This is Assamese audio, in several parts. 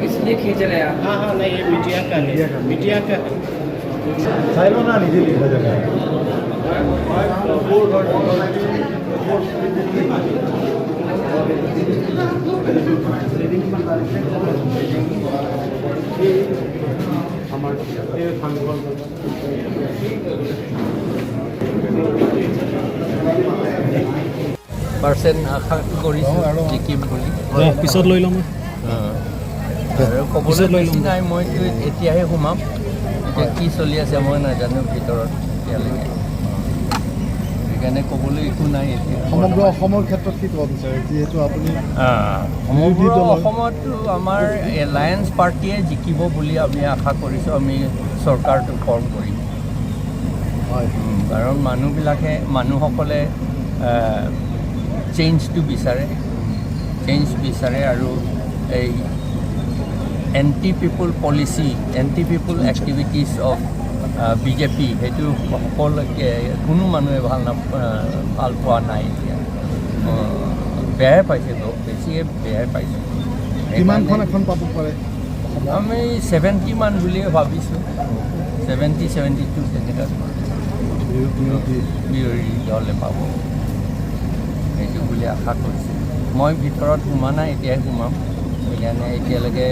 इसलिए खींच रहे हैं। हाँ, नहीं, ये मीडिया का है, मीडिया का है। চাই লওঁ না, নিজে লিখা জেগা। পাৰ্চেণ্ট আশা কৰিছোঁ জিকিম বুলি। পিছত লৈ ল'ম। আৰু ক'বলৈ বেছি নাই। মইতো এতিয়াহে সোমাম। এতিয়া কি চলি আছে মই নাজানো ভিতৰত এতিয়ালৈকে, সেইকাৰণে ক'বলৈ একো নাই এতিয়া। সমগ্ৰ অসমৰ ক্ষেত্ৰত কি ক'ব বিচাৰে, যিহেতু আপুনি সমগ্ৰ বিৰোধী দলৰ- অসমতো আমাৰ এলায়েন্স পাৰ্টীয়ে জিকিব বুলি আমি আশা কৰিছোঁ। আমি চৰকাৰটো ফৰ্ম কৰিম। কাৰণ মানুহসকলে চেঞ্জটো বিচাৰে, চেঞ্জ বিচাৰে আৰু এই anti people policy, anti people activities of BJP, সেইটো সকলোকে, কোনো মানুহে ভাল পোৱা নাই এতিয়া। বেয়াই পাইছে, বহুত বেছিয়ে বেয়াই পাইছে। কিমানখন সেইকাৰণে এখন পাব পাৰে? আমি 70 মান বুলিয়ে ভাবিছোঁ, 70, 72 তেনেকুৱা। বিৰোধী বিৰোধী দলে পাব সেইটো বুলি আশা কৰিছোঁ। মই ভিতৰত সোমোৱা নাই, এতিয়াই সোমাম। সেইকাৰণে এতিয়ালৈকে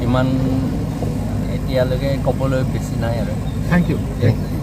ইমান, এতিয়ালৈকে ক'বলৈ বেছি নাই আৰু। Thank U. Thank U.